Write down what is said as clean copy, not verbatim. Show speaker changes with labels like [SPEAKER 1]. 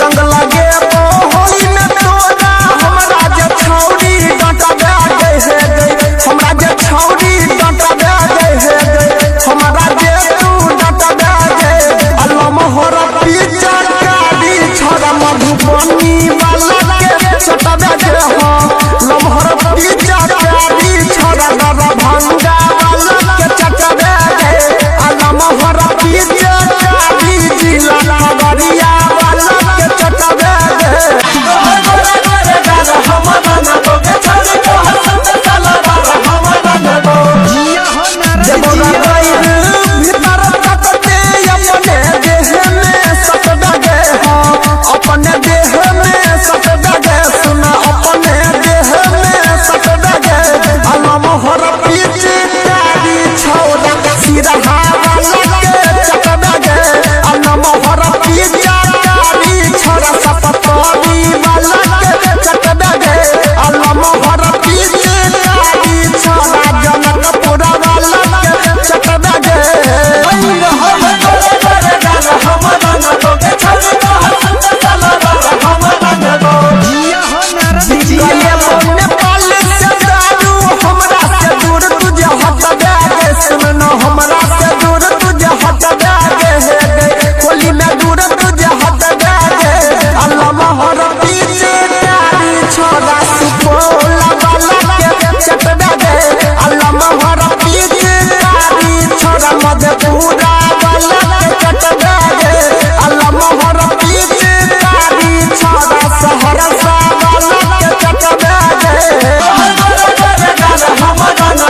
[SPEAKER 1] रंग लगे होली में तोरा। हमरा जे छौरी डांटा दे गए हे गई, हमरा जे छौरी डांटा दे गए हे गई, हमरा जे तू डांटा दे गए। अलम हर पीछा कारी छोरा मधुबनी